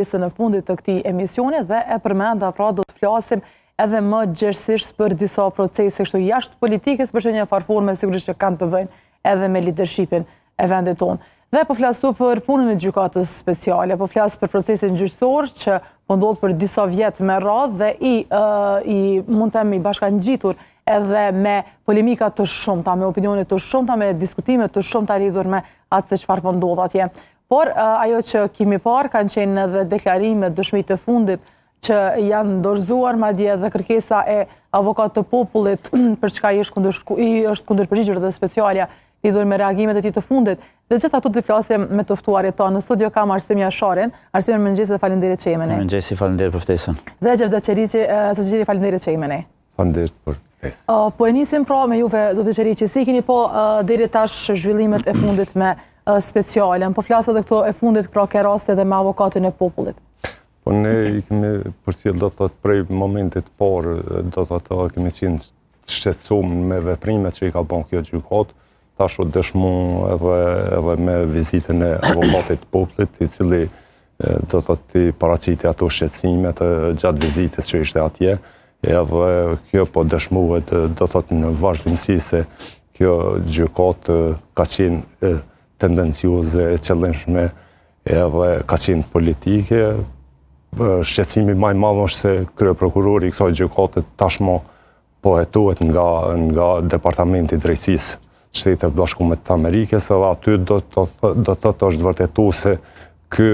pjesën e fundit të këtij emisioni dhe e përmenda pra do të flasim edhe më gjerësisht për disa procese kështu jashtë politikës, por që në një farë forme sigurisht që kanë të bëjnë edhe me leadershipin e vendit tonë. Dhe po flas këtu për punën e gjykatës speciale, po flas për procesin gjyqësor që po ndodh për disa vjet me radhë dhe i, i mund të them i bashkangjitur edhe me polemika të shumta, me opinione të shumta, me diskutime të shumta lidhur me atë se çfarë po ndodh atje. Por ajo që kemi parë kanë qenë edhe deklarime, dëshmitë e fundit që janë dorëzuar madje edhe kërkesa e avokatit të popullit për çka i është kundër i është kundërpërgjigjur dhe specialja lidhur me reagimet e tij të fundit. Dhe gjithë ato do të flasim me të ftuarit tonë. Në studio kam Arsim Jasharin. Arsim, mirëmëngjes dhe faleminderit që je me ne. Mirëmëngjes, faleminderit për ftesën. Dhe Xhevdet Qeriqi, zoti Qeriqi, faleminderit që je me ne. Faleminderit për ftesën. Po e nisim pra me juve, zoti Qeriqi, si keni pa deri tash zhvillimet e fundit me specialen? Po flas edhe këto e fundit pra ke raste edhe me avokatin e popullit. Po ne i kemi përcjell do të thotë prej momentit të parë, do të thotë kemi qenë të shqetësuar me veprimet që i ka bën kjo gjykatë, tash u dëshmu edhe, edhe me vizitën e avokatit të popullit, i cili do të thotë i paraqiti ato shqetësimet gjatë vizitës që ishte atje, edhe kjo po dëshmohet do të thotë në vazhdimësi se kjo gjykatë ka qenë tendencioze e qëllimshme edhe ka qenë politike. Shqetësimi ma i madh është se kryeprokurori i kësaj gjykate tashmë po hetohet nga nga Departamenti i Drejtësisë të Shteteve të Bashkuara të Amerikës edhe aty do të do të thotë është vërtetu se ky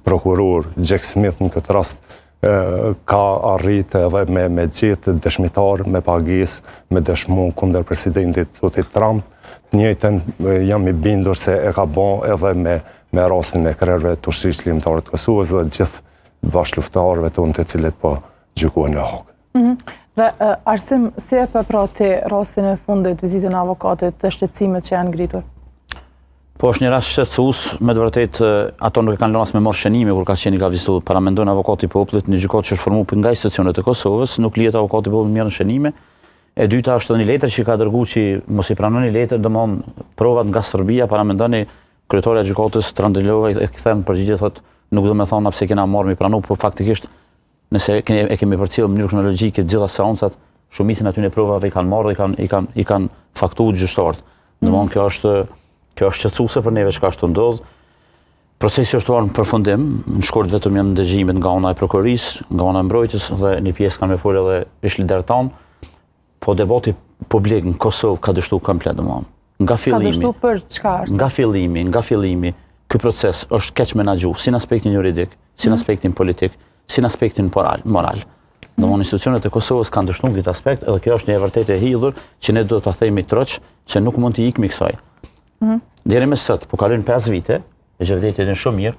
prokuror Jack Smith në këtë rast ka arrit edhe me me gjetë dëshmitar me pagesë me dëshmu kundër presidentit zotit Trump. Të njëjtën jam i bindur se e ka bo edhe me me rastin e krerëve të Ushtrisë Çlirimtare të Kosovës dhe gjithë bashkëluftëtarëve tonë të cilët po gjykohen në Hagë. Mhm. Dhe Arsim, si e pe pra ti rastin e fundit, vizitën e avokatit dhe shqetësimet që janë ngritur? Po është një rast shqetësues, me të vërtetë ato nuk e kanë lënë as me marrë shënime kur ka qenë i ka vizitu. Paramendoni avokati i popullit një gjykatë që është formuar nga institucionet e Kosovës, nuk lihet avokati i popullit merr shënime. E dyta është edhe një letër që ka dërguar që mos i pranoni letër, domthon provat nga Serbia, paramendoni kryetarja e gjykatës Trendafilova e kthen përgjigje thotë nuk do me thonë pse kena marrë mi pranu, po faktikisht Nëse kemi, e kemi përcjellë në mënyrë kronologjike të gjitha seancat, shumicën e atyre provave i kanë marrë dhe i kanë i kanë i kanë faktuar gjyqtarët. Mm. Domthon kjo është kjo është shqetësuese për neve çka është tu ndodh. Procesi është në përfundim, në shkurt vetëm janë dëgjimet nga ana e prokurorisë, nga ana e mbrojtjes dhe një pjesë kanë me folë edhe ish liderët tanë. Po debati publik në Kosovë ka dështu komplet domthon. Nga fillimi. Ka dështu për çka është? Nga fillimi, nga fillimi, ky proces është keq menaxhu, si në aspektin juridik, si në mhm. aspektin politik, si në aspektin moral. moral. Mm. Domthon institucionet e Kosovës kanë dështuar në këtë aspekt, edhe kjo është një e vërtetë e hidhur që ne duhet ta themi troç se nuk mund t'i ikmi kësaj. Mm -hmm. Deri më sot, po kalojnë 5 vite, e Xhevdeti e din shumë mirë,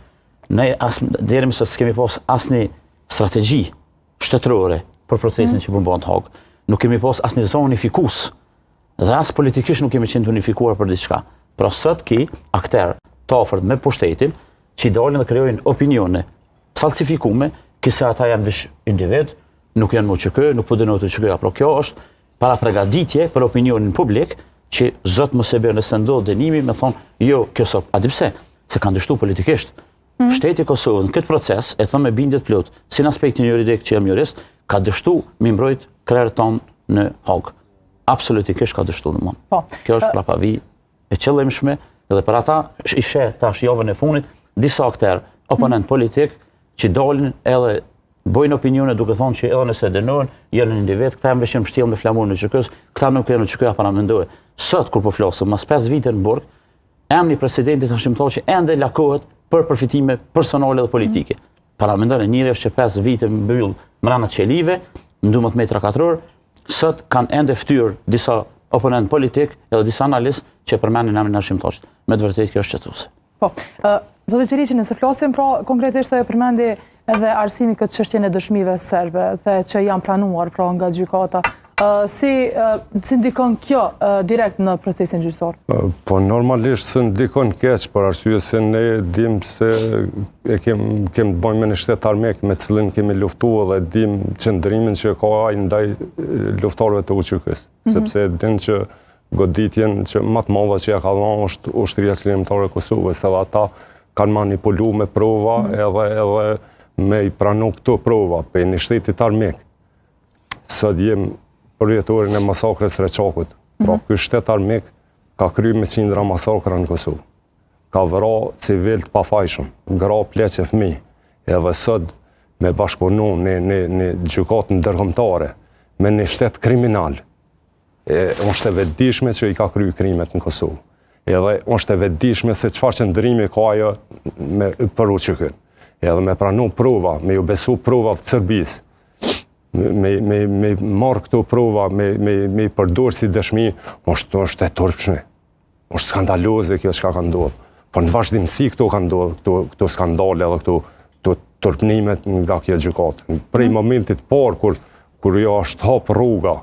ne as deri më sot s'kemi pas asnjë strategji shtetërore për procesin mm. që po bëhet në Hagë. Nuk kemi pas asnjë zë unifikues dhe as politikisht nuk kemi qenë të unifikuar për diçka. Pra sot ki akter të afërt me pushtetin që i dalin dhe krijojnë opinione të falsifikume, kinse ata janë veç individ, nuk janë më UÇK, nuk po dënohet UÇK, pra kjo është parapregaditje për opinionin publik që zot mos e bërë nëse ndodh dënimi me thonë, jo, kjo sot, a di pse? Se kanë dështu politikisht. Mm. Shteti i Kosovës në këtë proces, e them me bindje të plotë, si në aspektin juridik që jam jurist, ka dështu m'i mbrojt krerët tonë në Hagë. Absolutikisht ka dështu domthon. Po. Kjo është prapavijë e qëllimshme dhe për ata i sheh tash javën e fundit disa akterë, oponentë mm. politik që dalin edhe bojnë opinione duke thonë që edhe nëse dënohen, janë individ, këta janë veç mbështjellë me flamurin e UÇK-së, këta nuk janë UÇK-ja paramendoj. Sot kur po flasim, mas 5 vite në burg, Emri i presidentit Hashim Thaçi ende lakohet për përfitime personale dhe politike. Mm. Paramendoni, njeri është që 5 vite mbyll mrena qelive, në 12 metra katror, sot kanë ende ftyrë disa oponentë politik edhe disa analistë që përmendin emrin Hashim Thaçit. Me të vërtetë kjo është shqetësuese. Po. Ë, zoti Qeriqi, nëse flasim pra konkretisht e përmendi edhe Arsimi këtë çështjen e dëshmive serbe dhe që janë pranuar pra nga gjykata. Si, si ndikon kjo direkt në procesin gjyqësor? Po normalisht se ndikon keq, për arsye se ne dim se e kem, kem të bëjmë me një shtet armik me cilin kemi luftu dhe dim qëndrimin që ka ai ndaj luftëtarëve të UÇK-së, mm -hmm. sepse din që goditjen që ma të madhe që ja ka dhënë është ushtria çlirimtare e Kosovës, edhe ata. Kanë manipulu me prova mhm. edhe edhe me i pranu këto prova prej një shtetit armik. Sot jem përvjetorin e masakrës Reçakut. Pra mhm. ky shtet armik ka kry me qindra masakra në Kosovë. Ka vra civil të pafajshëm, gra, pleq e fëmijë. Edhe sot me bashkëpunu në një, një gjykatë ndërkombëtare me një shtet kriminal, e është e vetëdijshme që i ka kry krimet në Kosovë. Edhe është e vetëdijshme se çfarë qëndrimi ka ajo me për UÇK-në. Edhe me pranu prova, me ju besu prova të Serbisë, me, me, me marrë këto prova, me, me, me i përdorë si dëshmi, është, është e turpshme. është skandaloze kjo çka ka ndodhë. Por në vazhdimësi këto kanë ndodhë, këto, këto skandale dhe këto, këto turpnimet nga kjo gjykatë. Prej mm. momentit parë, kur, kur jo është hapë rruga,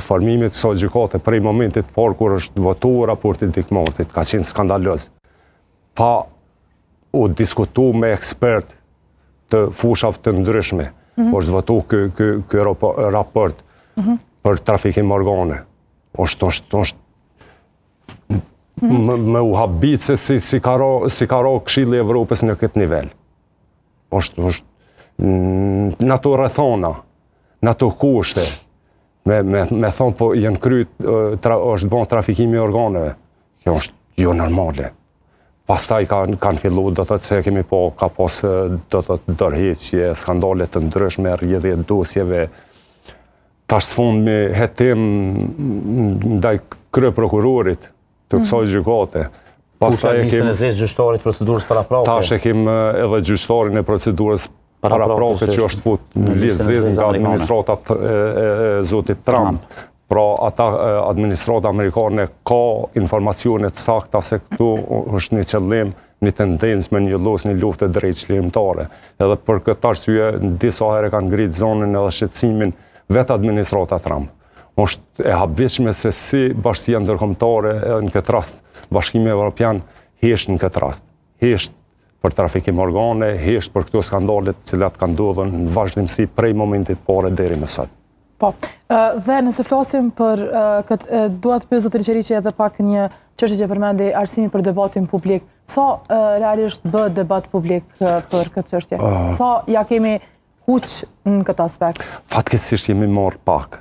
formimit kësaj gjykate, prej momentit parë, kur është votu raporti i Dick Martyt, ka qenë skandaloz. Pa u diskutu me ekspert të fushave të ndryshme, mm -hmm. është votu ky, ky, ky raport mm -hmm. për trafikim organe. është, është, është, mm. me u habit se si, si ka ra, si ka ra Këshilli i Evropës në këtë nivel. është, është, në ato rrethana, në ato kushte, me, me, me thonë po janë kry, tra, është bon trafikimi i organeve. Kjo është jo normale. Pastaj kanë kanë fillu, do thotë se kemi po, ka pas, do thotë dorëheqje, skandale të ndryshme, rrjedhje dosjeve, Tash së fundmi hetim ndaj kryeprokurorit të kësaj mm. gjykate. Pastaj e kemi e gjyqtarit procedurës paraprake. Tash e kemi edhe gjyqtarin e procedurës paraprake që është fut në listë zezë nga administrata e, e, e zotit Trump. Pra ata administrata amerikane ka informacione të sakta se këtu është një qëllim, një tendencë me njollos një luftë të drejtë çlirimtare. Edhe për këtë arsye disa herë kanë ngritë zonin edhe shqetësimin vetë administrata Trump. Është e habitshme se si bashkësia ndërkombëtare edhe në këtë rast Bashkimi Evropian hesht në këtë rast. Hesht për trafikim organe, hesht për këto skandale të cilat kanë ndodhur në vazhdimësi prej momentit parë deri më sot. Po, dhe nëse flasim për këtë, dua të pyes zotëri Qeriqi edhe pak një çështje që përmendi Arsimi për debatin publik. Sa realisht bëhet debat publik për këtë çështje? Sa ja kemi huq në këtë aspekt? Fatkeqësisht jemi marrë pak.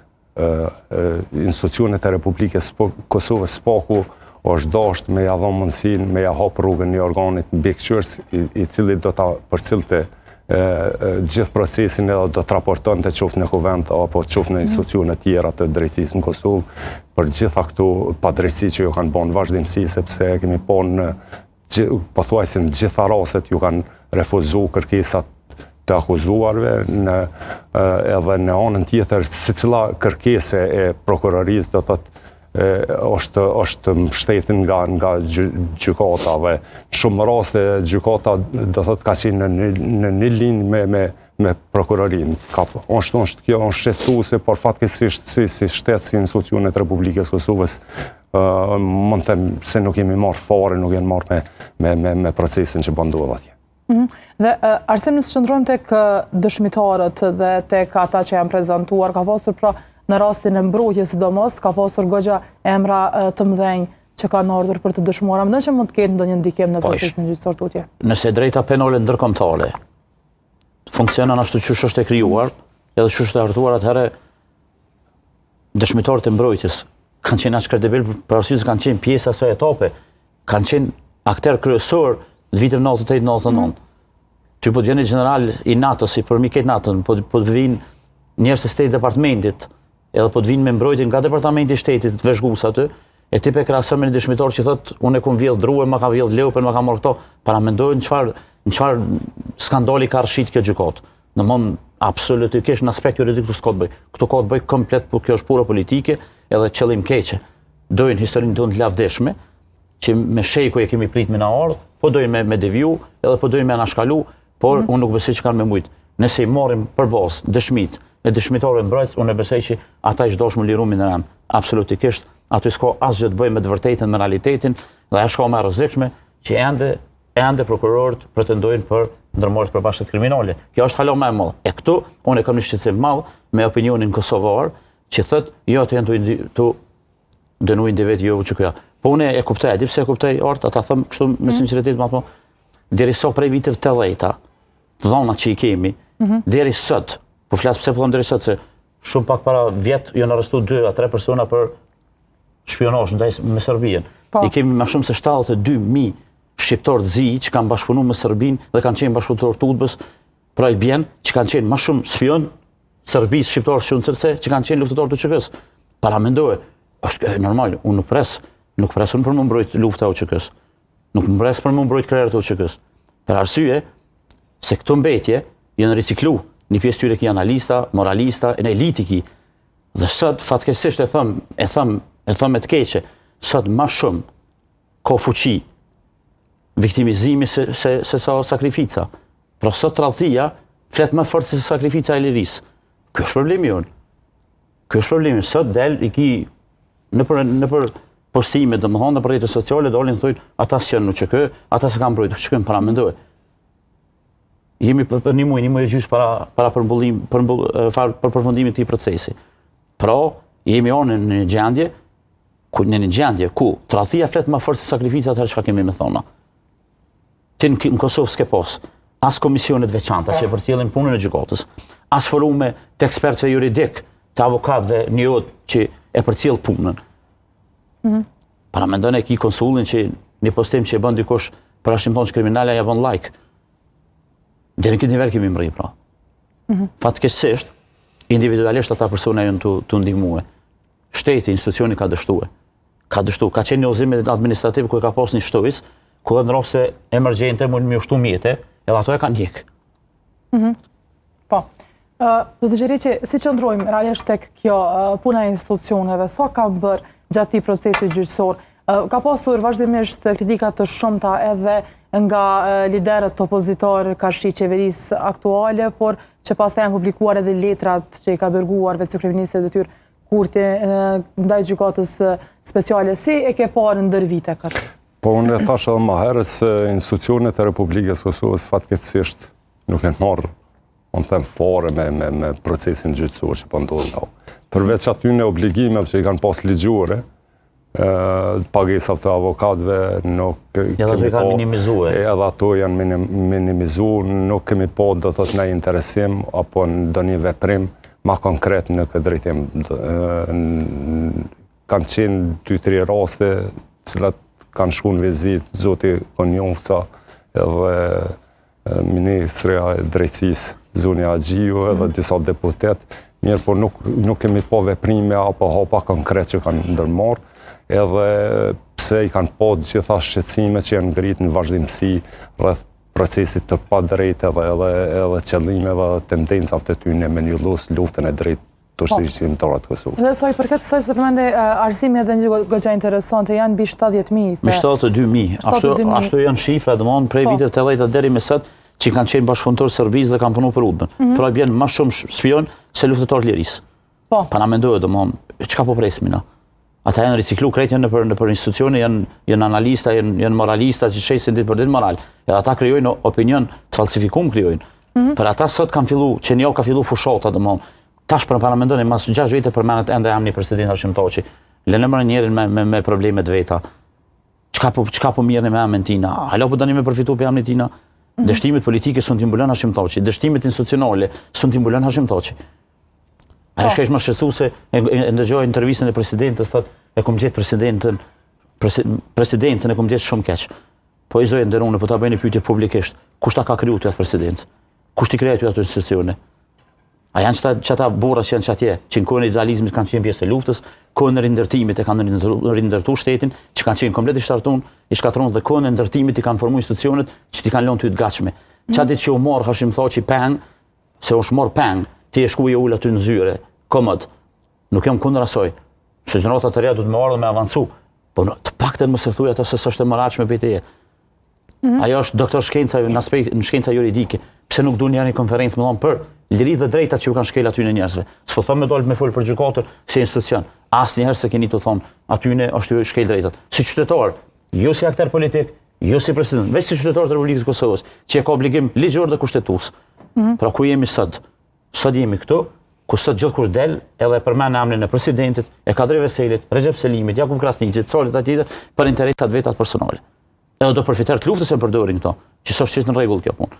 Institucionet e Republikës Kosovës s'paku është dashtë me ja dhonë mundësinë, me ja hapë rrugën një organit mbikëqyrës, i, i cili do ta përcillte gjithë procesin edhe do të raportonte qoftë në kuvend apo qoftë në mhm. institucione tjera të drejtësisë në Kosovë për gjitha këto padrejtësi që ju kanë bo në vazhdimësi sepse kemi po në pothuajse në gjitha rastet ju kanë refuzu kërkesat të akuzuarve në edhe në anën tjetër secila kërkesë e prokurorisë do thotë është është mbështetur nga nga gjykata dhe në shumë raste gjykata do thotë ka qenë në në një linjë me me me prokurorinë. Ka është është kjo është shqetësuese, por fatkeqësisht si si shtet si institucionet e Republikës së Kosovës ë mund të them se nuk jemi marrë fare, nuk janë marrë me me me me procesin që po ndodh atje. Mhm. Dhe Arsim nëse qëndrojmë tek dëshmitarët dhe tek ata që janë prezantuar, ka pasur pra në rastin e mbrojtjes sidomos, ka pasur goxha emra të mëdhenj që kanë ardhur për të dëshmuar. A mendon që mund të ketë ndonjë ndikim në po, procesin gjyqësor tutje? Nëse e drejta penale ndërkombëtare funksionon ashtu qysh është e krijuar, edhe qysh është e hartuar atëherë dëshmitarët e mbrojtjes kanë qenë aq kredibil për arsye se kanë qenë pjesë e asaj etape, kanë qenë akter kryesor në viteve 98-99. Mm. Ty po të vjen një gjeneral i NATO-s, i përmi këtë NATO-n, po, po të vinë njerëz të State Departmentit, edhe po të vinë me mbrojtje nga Departamenti i Shtetit të vëzhgues aty, e ti pe krahason me një dëshmitar që thot unë e kum vjedh druën, ma ka vjedh lopën, ma ka marrë këto, paramendo në çfarë në çfarë skandali ka rrëshit kjo gjykatë. Domthon absolutisht në aspekt juridik këtu s'ka të bëj. Këtu ka të bëj komplet, po kjo është puro politike edhe qëllim keqe. Dojnë historinë tonë të lavdishme, që me shekuj e kemi prit me na ardhë, po dojnë me, me deviju, edhe po dojnë me anashkalu, por mm -hmm. unë nuk besoj që kanë me mujtë. Nëse i marrim për bazë dëshmit e dëshmitarëve mbrojtës, unë e besoj që ata ish dashtë me liru në rend. Absolutikisht, aty s'ka asgjë të bëjë me të vërtetën, me realitetin, dhe ajo shka më e rrezikshme, që ende ende prokurorët pretendojnë për ndërmarrje të përbashkët kriminale. Kjo është hala më e madhe. E këtu unë e kam një shqetësim madh me opinionin kosovar që thotë, jo ato janë tu tu dënu individ jo UÇK-ja. Po unë e kuptoj, e di pse e kuptoj art, ata them kështu me mm. sinqeritet më thonë. Derisa prej viteve 80-ta, të dhonat që i kemi, mm -hmm. deri sot, po flas pse po them deri sot se shumë pak para vjet janë arrestu 2 a 3 persona për shpionazh ndaj me Serbinë. Po. I kemi më shumë se 72.000 shqiptarë të zi që kanë bashkëpunu me Serbinë dhe kanë qenë bashkëpunëtorë të UDB-s, pra i bjen që kanë qenë më shumë spion Serbisë shqiptarë që se që kanë qenë luftëtarë të UÇK-së. Paramendoje, është normal, unë nuk pres, nuk pres unë për me mbrojt lufta e UÇK-së. Nuk më pres për me mbrojt krerët e UÇK-së. Për arsye se këto mbetje janë riciklu, një pjesë tyre ki analista, moralista, në eliti ki. Dhe sot fatkeqësisht e them, e them, e them me të keqe, sot ma shumë ka fuqi viktimizimi se, se, se sa sakrifica. Pra sot tradhtia flet më fort se sakrifica e lirisë. Ky është problemi jonë. Ky është problemi. Sot del i ki nëpër, nëpër postime, domethonë, nëpër rrjete sociale, dalin thojnë, ata s'janë në UÇK, ata s'e kanë mbrojtë UÇK-në, paramendoje. Jemi për, për një muaj, një muaj e gjysë para, para përmbullim, përmbull, far, për përfundimit të këtij procesi. Pra, jemi onë në një gjendje, ku në një gjendje ku tradhtia flet më fort se sakrifica atëherë çka kemi me thonë. Ti në, në Kosovë s'ke pas as komisione të veçanta që e përcjellin punën e gjykatës, as forume të ekspertëve juridik, të avokatëve një që e përcjell punën. Mm -hmm. Paramendone e ki konsullin që një postim që e bën dikush për Hashim Thaçin kriminal ja bën like. Deri në këtë nivel kemi mrri pra. Mm -hmm. Fatkeqësisht, individualisht ata persona janë tu, tu ndihmue. Shteti, institucioni ka dështue. Ka dështu, ka qenë një udhëzim administrativ ku e ka pas një shtojcë, ku edhe në raste emergjente mund me shtu mjete, edhe ato e kanë hjek. Mm -hmm. Po. Zoti Qeriqi, si qëndrojmë realisht tek kjo puna e institucioneve, sa ka bërë gjatë këtij procesi gjyqësor? Ka pasur vazhdimisht kritika të shumta edhe nga liderët opozitarë karshi qeverisë aktuale, por që pastaj janë publikuar edhe letrat që i ka dërguar vetë kryeministri në detyrë Kurti ndaj gjykatës speciale. Si e ke parë ndër vite këtë? Po unë e thashë edhe ma herët se institucionet e Republikës Kosovës fatkeqësisht nuk janë marrë, unë them fare me, me, me procesin gjyqësor që po ndodh në Përveç atyne obligimeve që i kanë pas ligjore, pagesave të avokatëve nuk kemi ato kanë minimizu edhe ato janë minimizu nuk kemi pa do thot naj interesim apo ndonjë veprim ma konkret në këtë drejtim kanë qenë 2-3 raste cilat kanë shku në vizitë zoti Konjufca edhe Ministrja e Drejtësisë, zonja Haxhiu edhe mhm. disa deputetë, mirëpo nuk, nuk kemi pa veprime apo hapa konkret që kanë ndërmarrë, edhe pse i kanë pa të gjitha shqetësimet që janë ngritë në vazhdimësi rreth procesit të padrejtë edhe edhe edhe qëllimeve dhe tendencave të tyne me njollos luftën e drejtë të po. ushtrisë çlirimtare të Kosovës. Dhe sa i përket kësaj se përmende arsimi edhe një goxha interesante, janë mbi 70.000. Mbi 72.000, ashtu, ashtu janë shifra, domethonë prej po. viteve 80 deri me sot, që kanë qenë bashkëpunëtorë Serbisë dhe kanë punu për UDB-në. Mm -hmm. Pra bjen ma shumë spion se luftëtarë lirisë. Po. Paramendo, domethonë, çka po presmi na? Ata janë riciklu krejt janë nëpër nëpër institucione, janë janë analista, janë janë moralista që shesin ditë për ditë moral. Edhe ata krijojnë opinion të falsifikum krijojnë. Mm -hmm. Për ata sot kanë fillu, që një javë ka fillu fushata, domethonë. Tash për paramendoni, mas 6 vite përmendet ende emni i presidentit Hashim Thaçi. Lëne më njerin me, me, me probleme të veta. Çka po, çka po merrni me emrin tina? Hala po doni me përfitu prej emrit tina? Mm -hmm. Dështimet politike s'un t'i mbulon Hashim Thaçi, dështimet institucionale s'un t'i mbulon Hashim Thaçi. Ajo po. është më shqetësuese, e, e, e ndëgjoj intervistën e presidentit, thotë, e kom gjetë presidentën, presidencën e kom gjetë shumë keq. Po i zonjë e nderume, po ta bëj një pyetje publikisht, kush ta ka kriju ty atë presidencë? Kush t'i krijoi ty ato institucione? A janë qata, qata burra që janë qatje, që në kohën e idealizmit kanë qenë pjesë e luftës, kohën e rindërtimit e kanë rindërtu shtetin, që kanë qenë komplet i shtartun, i shkatrun dhe kohën e ndërtimit i kanë formu institucionet që t'i kanë lënë ty të gatshme. Mm. Qatë ditë që u marr Hashim Thaçi peng, se është marr peng, ti je shku je ul aty në zyre, komod. Nuk jam kundër asaj. Se gjenerata të reja duhet me ardhë me avancu. Po në, të paktën mos e thuj ato se s'është e moralshme për teje. Mm -hmm. Ajo është doktor shkenca në aspekt në shkenca juridike. Pse nuk duan një konferencë me thonë për liritë dhe drejtat që ju kanë shkel atyne njerëzve. S'po them me dalë me fol për gjykatën si institucion. Asnjëherë s'e keni tu thonë atyne është ju shkel drejtat. Si qytetar, jo si akter politik, jo si president, veç si qytetar të Republikës së Kosovës, që e ka obligim ligjor dhe kushtetues. Mm -hmm. Pra ku jemi sot? Sot jemi këtu, ku sot gjithkush del edhe e përmend emrin e presidentit, e Kadri Veselit, Rexhep Selimit, Jakup Krasniqit, Salit Thaçit për interesat vetat personale. Edhe do përfiterë të luftës e përdorin këto, që s'është qështë në rregull kjo punë.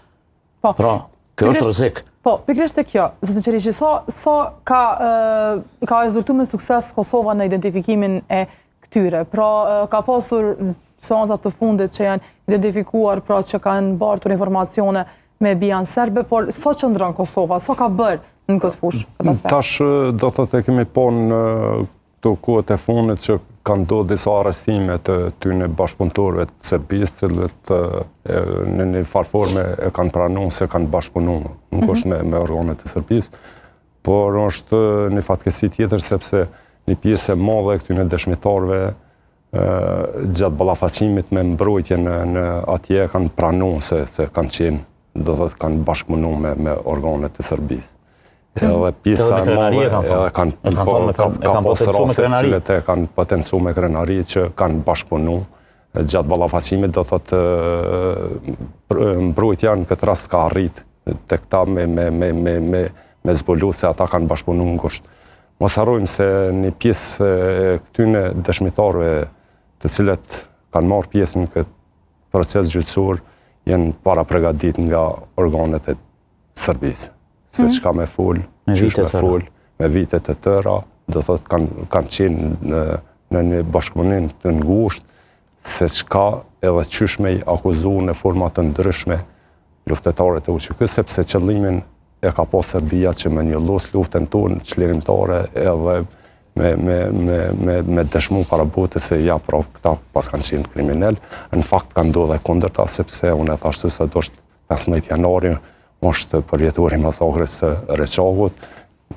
Po. Pra, kjo është rrezik. Po, pikërisht te kjo, zoti Qeriqi, sa, sa ka, ka rezultu me sukses Kosova në identifikimin e këtyre? Pra, ka pasur seanca të fundit që janë identifikuar, pra që kanë bartur informacione me BIA-n serbe, por sa qëndron Kosova, sa ka bërë në këtë fushë? Tash, do të thotë e kemi po në Këto kohët e fundit që kanë ndodhur disa arrestime të tyne bashkëpunëtorëve të Serbisë, të cilët në një farë forme e kanë pranu se kanë bashkëpunu, nuk mhm. është me, me organet e Serbisë, por është një fatkeqësi tjetër sepse një pjesë e madhe e këtyne dëshmitarëve gjatë ballafaqimit me mbrojtjen në, në atje kanë pranu se, se kanë qenë, do thotë kanë bashkëpunu me, me organet e Serbisë. Edhe pjesa e madhe edhe kanë po, ka, ka pas raste të cilët e kanë potencu me krenari që kanë bashkëpunu gjatë ballafaqimit do thotë mbrojtja në këtë rast ka arrit te këta me, me, me, me, me, me zbulu se ata kanë bashkëpunu ngushtë. Mos harrojmë se një pjesë e këtyne dëshmitarëve të cilët kanë marrë pjesë në këtë proces gjyqësor janë parapregadit nga organet e Serbisë. Se mhm. çka me fol, qysh me fol, me vite të tëra, do thotë kanë kanë qenë në në një bashkëpunim të ngushtë se çka edhe qysh me i akuzu në forma të ndryshme luftëtarët e UÇK, sepse qëllimin e ka pas Serbia që me njollos luftën tonë çlirimtare edhe me, me, me, me, me dëshmu para botës se ja pra këta paskan qenë kriminel. Në fakt ka ndodhë e kundërta, sepse unë e thashë se sot është 15 janari është përvjetori i masakrës së Reçakut,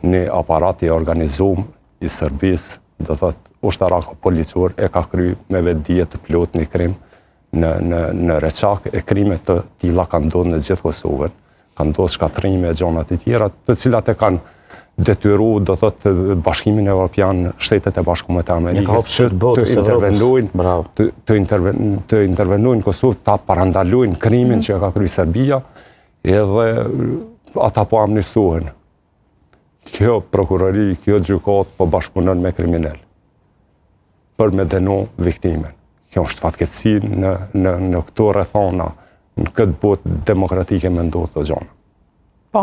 një aparat i organizum i Serbisë, do thotë ushtarako policor e ka kry me vetëdije të plotë një krim në, në, në Reçak, e krime të tilla kanë ndodhur në gjithë Kosovën, kanë ndodhur shkatërrime e gjana të tjera, të cilat e kanë detyru, do thotë, Bashkimin Evropian, Shtetet e Bashkuara të Amerikës, që të intervenojnë, të, të, interven, të intervenojnë në Kosovë, ta parandalojnë krimin mm. që e ka kry Serbia, edhe ata po amnistohen. Kjo prokurori, kjo gjykatë po bashkëpunon me kriminel për me dënu viktimën. Kjo është fatkeqësi në, në, në këto rrethana, në këtë botë demokratike me ndodhë këto gjana. Po,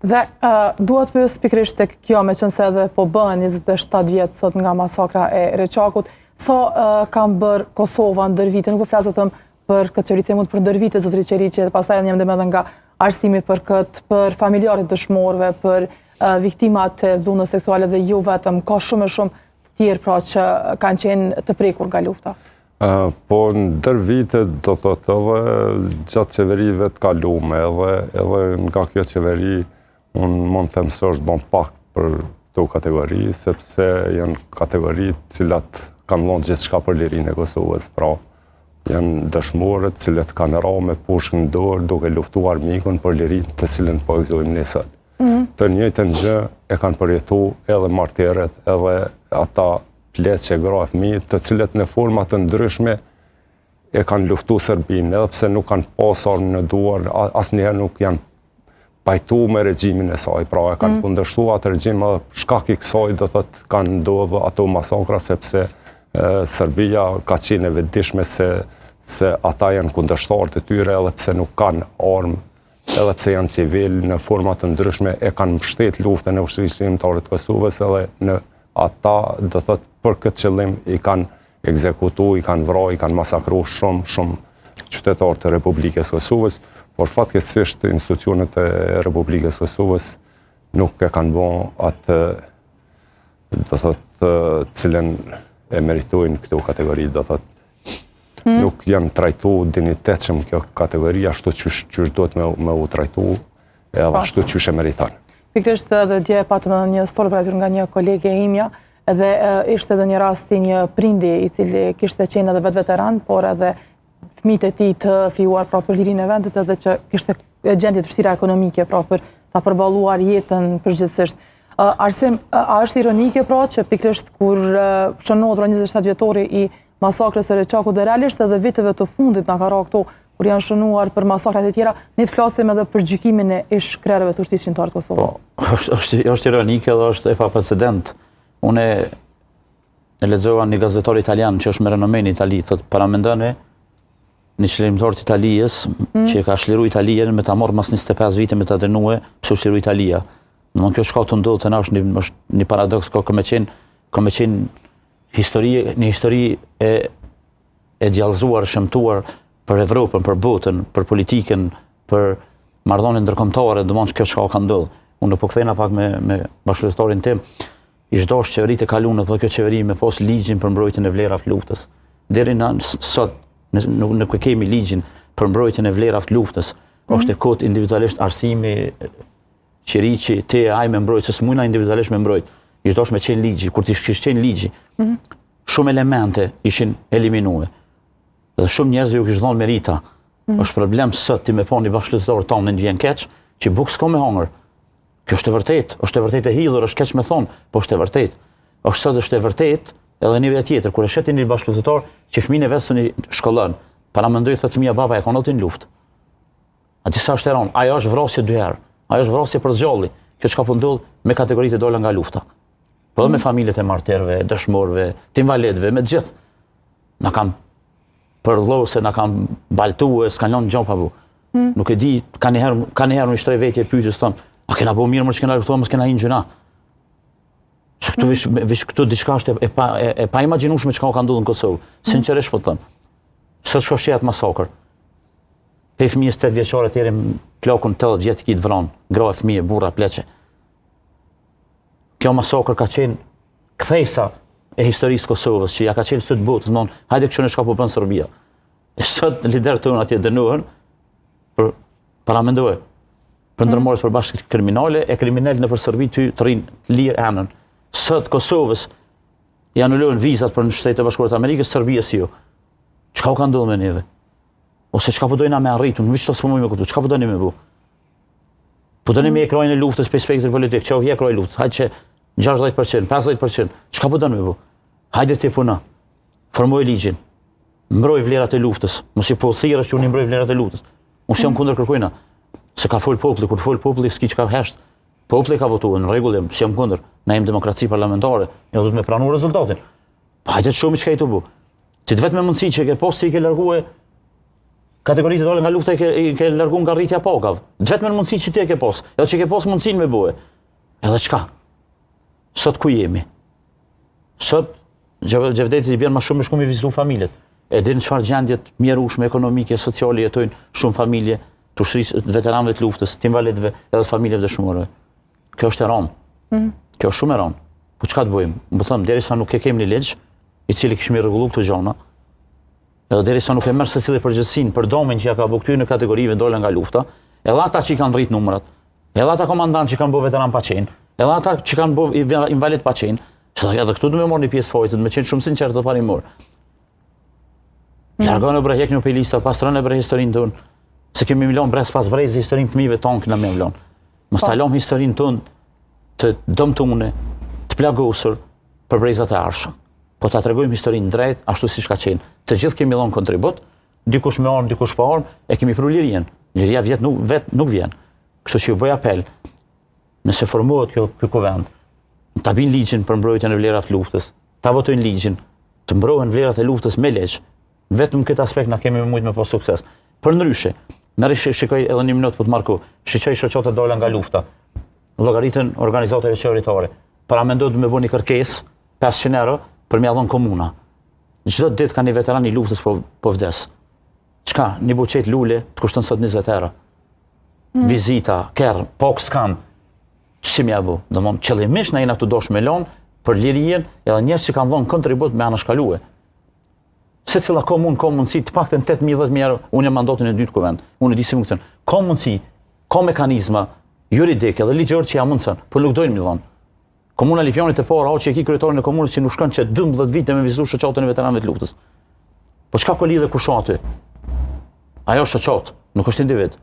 dhe uh, dua të pyes pikërisht tek kjo, meqenëse edhe po bëhen 27 vjet sot nga masakra e Reçakut, sa uh, ka bërë Kosova ndër vite, nuk po flas vetëm për këtë qeveri, mund për ndër vite, zotëri Qeriqi, dhe pastaj edhe një edhe nga Arsimi për këtë, për familjarët e dëshmorëve, për uh, viktimat e dhunës seksuale dhe jo vetëm, ka shumë e shumë të tjerë pra që kanë qenë të prekur nga lufta. Po ndër vite do të thotë edhe gjatë qeverive të kalume edhe edhe nga kjo qeveri unë mund të them se është bon pak për këto kategori sepse janë kategori të cilat kanë dhonë gjithçka për lirinë e Kosovës, pra janë dëshmorët të cilët kanë ra me pushkë në dorë duke luftuar armikun për lirinë të cilën po e gëzojmë ne sot. Mm -hmm. Të njëjtën gjë e kanë përjetu edhe martirët, edhe ata pleq e gra e fëmijë, të cilët në forma të ndryshme e kanë luftu Serbinë, edhe pse nuk kanë pas armë në duar, asnjëherë nuk janë pajtu me regjimin e saj, pra e kanë mm. kundërshtu atë regjim, edhe shkak i kësaj do thotë kanë ndodhë ato masakra, sepse e, Serbia ka qenë e vetëdijshme se, se ata janë kundërshtarë të tyre, edhe pse nuk kanë armë edhe pse janë civil në forma të ndryshme e kanë mbështet luftën e Ushtrisë Çlirimtare të Kosovës edhe në ata do thot për këtë qëllim i kanë ekzekutu, i kanë vra, i kanë masakru shumë shumë qytetarë të Republikës së Kosovës, por fatkeqësisht institucionet e Republikës së Kosovës nuk e kanë bo atë do thot të cilën e meritojnë këto kategori, do thot hmm. nuk janë trajtu dinjitetshëm kjo kategori ashtu qysh, qysh duhet me, me u trajtu edhe po. ashtu qysh e meriton. Pikërisht edhe dje patëm edhe një story për nga një kolege e imja, edhe ishte edhe një rast i një prindi i cili kishte qenë edhe vetë veteran, por edhe fëmijët e tij të flijuar pra për lirinë e vendit edhe që kishte gjendje të vështira ekonomike pra për ta përballuar jetën përgjithësisht. Arsim, a është ironike pra që pikërisht kur shënohet pra 27 vjetori i masakrës së Reçakut dhe realisht edhe viteve të fundit na ka ra këto kur janë shënuar për masakrat e tjera, ne të flasim edhe për gjykimin e ish krerëve të Ushtrisë Çlirimtare të Kosovës. Po, është, është, është ironike dhe është e paprecedent. Unë E lexova një gazetar italian që është me renome në Itali, thotë paramendoni. Një çlirimtar të Italisë, mm. që e ka çliru Italinë, me ta marrë mas 25 vite me ta dënue, pse u çliru Italia. Domethënë kjo çka tu ndodhë te na është një, është një paradoks, ka, ka me qenë, ka me qenë histori, një histori e, e djallëzuar, shëmtuar për Evropën, për botën, për politikën, për marrëdhëniet ndërkombëtare, domethënë kjo çka ka ndodhë. Unë po kthehna pak me, me bashkëluftëtarin tim, Ish dashtë qeveritë e kalume, po kjo qeveri me pos ligjin për mbrojtjen e vlerave të luftës. Deri në sot nuk nuk e kemi ligjin për mbrojtjen e vlerave të luftës. Mm -hmm. Është e kotë individualisht Arsimi, Qeriqi, ti e ai me mbrojt, se s'mujna individualisht me mbrojt. Ish dashtë me qenë ligji, kur t'ish kish qenë ligji. Mm -hmm. Shumë elemente ishin eliminue. Dhe shumë njerëzve ju kish dhonë merita. Mm -hmm. është problem sot ti me pa një bashkëluftëtar tonin të vjen keq, që bukë s'ka me hangër. Kjo është e vërtetë, është e vërtetë e hidhur, është keq me thonë, po është e vërtetë. Është sot është e vërtetë edhe një vjet tjetër kur e sheh ti një bashkëluftëtar që fëmijën e vet s'un e shkollon. Paramendoj thotë fëmija baba e ka notin luftë. A di sa është e rëndë? Ajo është vrasje dy herë. Ajo është vrasje për s'gjalli. Kjo çka po ndodh me kategoritë e dala nga lufta. Po edhe me mm. familjet e martirëve, dëshmorëve, të invalidëve, me të gjithë. Na kanë përlosë, na kanë baltue, s'kanë lënë gjë pa bu. Mm. Nuk e di, ka një herë, ka një herë unë i shtroj vetes pyetjes thom, a kena bo mirë më që kena luftuar, mos kena hi n'gjynah. Se këtu mm. vish, vish këtu diçka është e, e pa e, e paimagjinueshme çka ka ndodhur në Kosovë. Mm. Sinqerisht po të them. Sot shko sheh atë masakër. Prej fëmijës 8 vjeçare deri plakun 80 vjet i ki t'vranë, gra e fëmijë, burra pleqe. Kjo masakër ka qenë kthesa e historisë së Kosovës, që ja ka qenë sytë botës, thonë, hajde kqyrni çka po bën Serbia. E sot liderët tonë atje dënohen për paramendoj për mm. ndërmarrje të përbashkët kriminale e kriminelët nëpër Serbi ty të rrinë të lirë enën. Sot Kosovës i anulohen vizat për në Shtetet e Bashkuara të Amerikës, Serbisë jo. Çka u ka ndodhur me neve? Ose çka po dojna me arritur, nuk veç s'po muj me kuptu. Çka po doni me bu? Po doni me krahun e luftës për spektrin politik, që u hjek krahi i luftës, hajde që 60%, 50%, çka po doni me bu? Hajde ti puna, formoj ligjin, mbroj vlerat e luftës, mos i po thirrësh që unë i mbroj vlerat e luftës. Unë s'jam mm. kundër kërkujna, se ka fol populli, kur fol populli, s'ki çka hesht. Populli ka votuar në rregull, s'jam kundër. Na jemi demokraci parlamentare, jo duhet me pranu rezultatin. Po hajde të shohim çka je tu bu. Ti të vetme mundësi që ke pas ti i ke largue kategoritë e dala nga lufta i ke, i ke largu nga rritja e pagave. Të vetme mundësi që ti e ke pas, edhe që ke pas mundësinë me bue. Edhe çka? Sot ku jemi? Sot Xhevdetit i bjen më shumë me shku me vizitu familjet. E din çfarë gjendje të mjerueshme ekonomike, sociale jetojnë shumë familje të ushtrisë, të veteranëve të luftës, të invalidëve, edhe të familjeve dëshmorëve. Kjo është e rëndë. Mm. Kjo është shumë e rëndë. Po çka të bëjmë? Më them derisa nuk e kemi një ligj i cili kish me rregullu këto gjëra, edhe derisa nuk e merr secili përgjegjësinë për domin që ja ka bërë këtyre kategorive dala nga lufta, edhe ata që i kanë rrit numrat, edhe ata komandantë që kanë bërë veteran pa qenë, edhe ata që kanë bërë invalid pa qenë, se edhe këtu do të marrë një pjesë fajit, me qenë shumë sinqert të parimor. Mm. Largoni bre hekni prej lista, pastroni bre historinë tonë. Se kemi me lon brez pas brezi historinë fëmijëve tonë kena me lon. Mos ta po. lëmë historinë tonë të dëmtune, të plagosur për brezat e ardhshëm. Po ta tregojmë historinë drejt, ashtu siç ka qenë. Të gjithë kemi dhënë kontribut, dikush me armë, dikush pa armë, e kemi pru lirinë. Liria vjet nuk vet nuk vjen. Kështu që ju bëj apel, nëse formohet kjo ky kuvend, ta bin ligjin për mbrojtjen e vlerave të luftës, ta votojnë ligjin, të mbrohen vlerat e luftës me ligj. Vetëm në këtë aspekt na kemi me mujt me pas sukses. Përndryshe, merri shikoj edhe një minutë po të marr kohë. Shikoj shoqatat dala nga lufta. Llogaritën organizatave qeveritare. Paramendo me bo një kërkesë 500 euro për me ia dhon komuna. Çdo ditë ka një veteran i luftës po po vdes. Çka, një buqet lule të kushton sot 20 euro. Mm. Vizita, kerr, pagë s'kan. Si me ja bo? Domthon qëllimisht na jena tu dasht me lon për lirinë edhe njerëz që kanë dhënë kontribut me anashkalue. Secila komunë ka mundësi të paktën 8.000 10.000 euro, unë jam mandatin e dytë kuvend, unë e di si funksionon. Ka mundësi, ka mekanizma juridike dhe ligjor që ja mundëson, por nuk dojnë me dhonë. Komuna e Lipjanit të parë, që e ki kryetarin e komunës që nuk shkon që 12 vite me vizitu shoqatën e veteranëve të luftës. Po çka ka lidhje kush aty? Ajo është shoqatë, nuk është individ.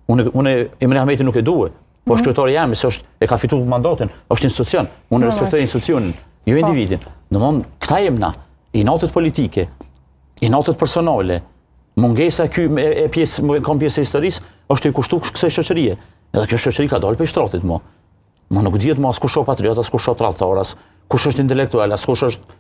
Unë unë Emri Ahmeti nuk e due. Po është mhm. kryetari jam, se është e ka fituar mandatin, është institucion. Unë respektoj institucionin, jo po. individin. Domthon, këta jem na, inatet politike, inatet personale, mungesa e ky e, e pjesë, me kon pjesë e historisë, është i kushtu kësaj shoqërie. Edhe kjo shoqëri ka dalë prej shtratit mo. Mo nuk dihet mo as kush është patriot, as kush është tradhtar, as kush është intelektual, as kush është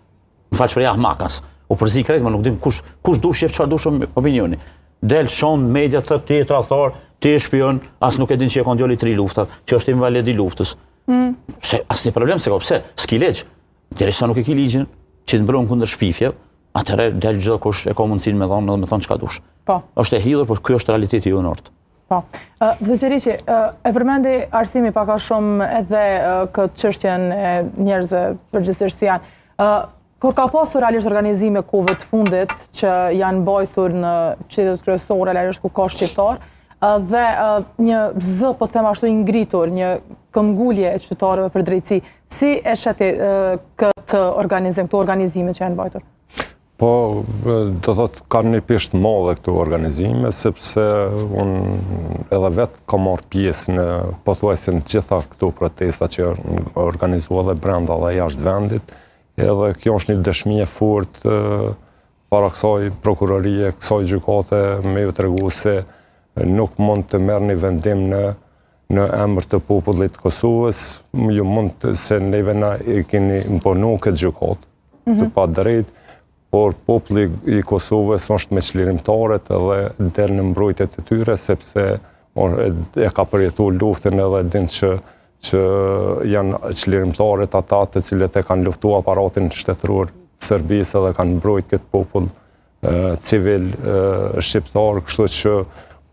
më fal shprehja ahmak as. U përzi krejt, mo nuk dim kush kush dush jep çfarë dush opinioni. Del shan media të thotë ti je tradhtar, ti je shpion, as nuk e din që je kon djali tri lufta, që është invalid i luftës. Mm. Se asnjë problem s'e ka, pse? S'ki ligj. Derisa nuk e ki ligjin që të mbron kundër shpifjeve, atëherë del çdokush e ka mundësinë me dhonë dhe me thonë çka dush. Po. Është e hidhur, por ky është realiteti jonë ort. Po. Zoti Qeriqi, e përmendi Arsimi pak a shumë edhe këtë çështjen e njerëzve përgjithësisht si janë. Kur ka pasur realisht organizime kohëve të fundit që janë mbajtur në qytetet kryesore, realisht ku ka shqiptar, dhe një zë, po them ashtu i ngritur, një këmbgulje e qytetarëve për drejtësi, si e sheh ti këtë organizim, këto organizime që janë mbajtur? Po, do thotë, kanë një peshë të madhe këto organizime, sepse unë edhe vetë kam marrë pjesë në pothuajse në gjitha këto protesta që janë organizuar edhe brenda dhe jashtë vendit, Edhe kjo është një dëshmi e fortë para kësaj prokurorie, kësaj gjykate me ju tregu se nuk mund të merrni vendim në në emër të popullit të Kosovës, ju mund të, se neve na e keni imponu këtë gjykatë mm -hmm. të mhm. padrejtë, por populli i Kosovës është me çlirimtarët edhe del në mbrojtje të tyre, sepse e ka përjetu luftën edhe din që që janë çlirimtarët ata të cilët e kanë luftu aparatin shtetëror të Serbisë edhe kanë mbrojt këtë popull civil shqiptar, kështu që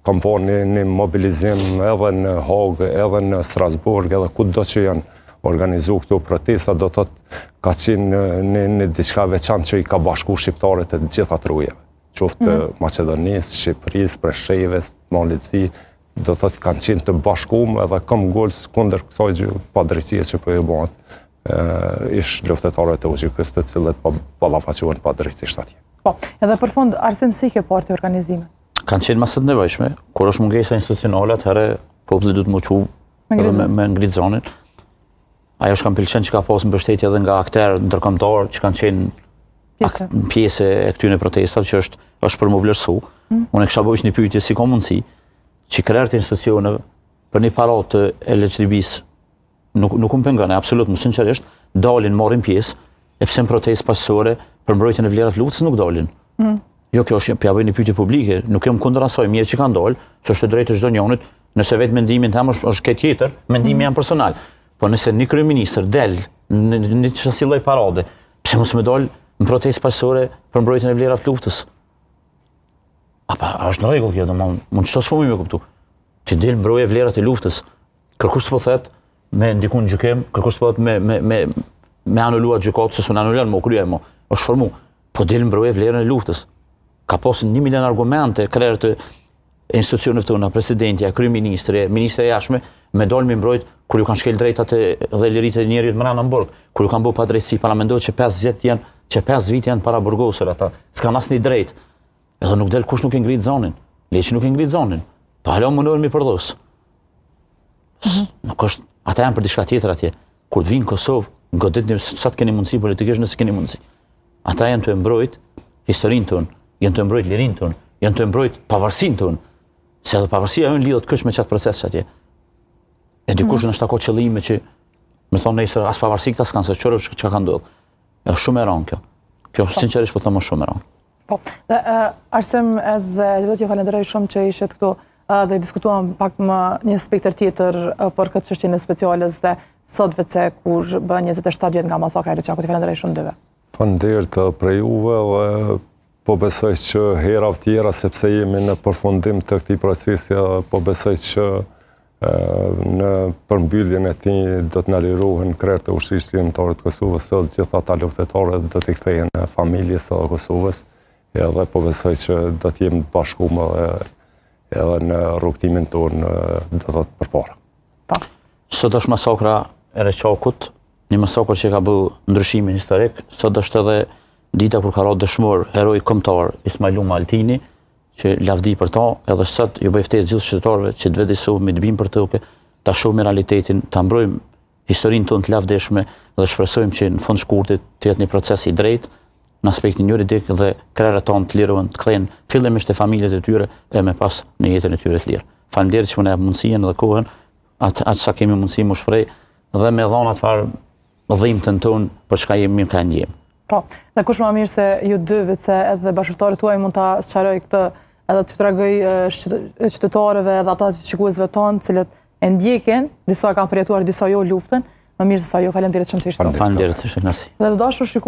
kam pa një, një mobilizim edhe në Hagë, edhe në Strasburg, edhe kudo që janë organizu këto protesta, do të thotë ka qenë një, një, një diçka e veçantë që i ka bashku shqiptarët e të gjitha trojeve, qoftë të mm -hmm. Maqedonisë, Shqipërisë, Preshevës, Malit Zi, do të thotë kanë qenë të bashkum edhe këmbëngulës kundër kësaj gjë padrejtësie që po ju bëhet ish luftëtarëve të UÇK-së të cilët po ballafaqohen padrejtësisht atje. Po, edhe për fund, Arsim si ke parë ti organizimet? Kanë qenë më se të nevojshme, kur është mungesa institucionale, atëherë populli duhet m'u çu me, me, me ngrit zonin. Ajo çka më pëlqen që ka pas mbështetje edhe nga akterë ndërkombëtarë që kanë qenë pjesë, pjesë e këtyre protestave që është është për m'u vlerësu. Mm. Unë e kisha bo një pyetje si ka mundësi që krerët e institucioneve për një paradë të LHDB-së nuk nuk më pengon, absolut më sinqerisht, dalin marrin pjesë, e pse në protestë paqësore për mbrojtjen e vlerave të luftës nuk dalin. Mm. Jo, kjo është, po ja bëj një pyetje publike, nuk jam kundër asaj, mirë që kanë dalë, se është e drejtë e çdo njonit, nëse vetë mendimin tem është, është këtë tjetër, mendimi mm. jem personal. Po nëse një kryeministër del në një qësi lloj parade, pse mos me dal në protestë paqësore për mbrojtjen e vlerave të luftës? A pa, a është në rregull kjo, domethënë, mund qëto s'po muj me kuptu. Ti del mbroje vlerat e luftës. Kërkush s'po thet me ndiku në gjykim, kërkush s'po thet me me me me anulu atë gjykatë se s'un anulon më krye më. Është formu. Po del mbroje vlerën e luftës. Ka pas një milion argumente krerët e institucioneve tona, presidentja, kryeministri, ministrja e jashtme, me dalë me mbrojt kur ju kanë shkel drejtat e, dhe liritë e njerit mrena në burg, kur ju kanë bo padrejtësi, paramendo që 5 vjet janë, që 5 vite janë paraburgosur ata, s'kanë asnjë drejt. Edhe nuk del kush nuk e ngrit zonin. Le që nuk e ngrit zonin. Po hala mundohen mi përdhos. Mm -hmm. Nuk është, ata janë për diçka tjetër atje. Kur të vinë në Kosovë, goditni sa të keni mundësi politikisht nëse keni mundësi. Ata janë tu e mbrojt historinë tonë, janë tu e mbrojt lirinë tonë, janë tu e mbrojt pavarësinë tonë. Se edhe pavarësia jonë lidhet kyç me qat proces atje. E dikush mm. ndoshta ka qëllime që me thonë nesër as pavarësi këta s'kanë se qërë çka ka ndodhur. Është shumë e rëndë kjo. Kjo po. sinqerisht po them është shumë e rëndë. Po. Dhe uh, Arsim edhe do t'ju falenderoj shumë që ishit këtu uh, dhe diskutuam pak më një spektër tjetër uh, për këtë çështjen e speciales dhe sot veçse kur bën 27 vjet nga masakra e Reçakut. Ju falenderoj shumë dyve. Faleminderit prej juve dhe po besoj që herave tjera sepse jemi në përfundim të këtij procesi dhe po besoj që në përmbylljen e tij do të na lirohen krerët e Ushtrisë Çlirimtare të Kosovës edhe të gjithë ata luftëtarë do t'i kthehen familjes edhe Kosovës edhe po besoj që do të jemi të bashkuar edhe edhe në rrugëtimin tonë do të thotë përpara. Po. Sot është masakra e Reçakut, një masakër që ka bë ndryshimin historik. Sot është edhe dita kur ka ra dëshmor heroi kombëtar Ismail Luma Altini, që lavdi për ta, edhe sot ju bëj ftesë gjithë qytetarëve që të vetëdijesohemi, të bimë për toke, ta shohim realitetin, ta mbrojmë historinë tonë të lavdishme dhe shpresojmë që në fund shkurtit të jetë një proces i drejtë në aspektin juridik dhe krerët tonë të lirohen, të kthehen fillimisht te familjet e tyre e më pas në jetën e tyre të lirë. Faleminderit që më na jep mundësinë dhe kohën, atë aq sa kemi mundësi mu shpreh dhe me dhon atë farë dhimbtën tonë për çka jemi ka ndjem. Po, dhe kush më mirë se ju dy veçse edhe bashkëpunëtorët tuaj mund ta sqaroj këtë. edhe t'ju tregoj qytetarëve edhe ata shikuesve tonë, të cilët e ndjekin, disa e kanë përjetuar, disa jo luftën, më mirë se sa jo. Faleminderit shumë që ishte. Faleminderit, është kënaqësi. Dhe të dashur shikues.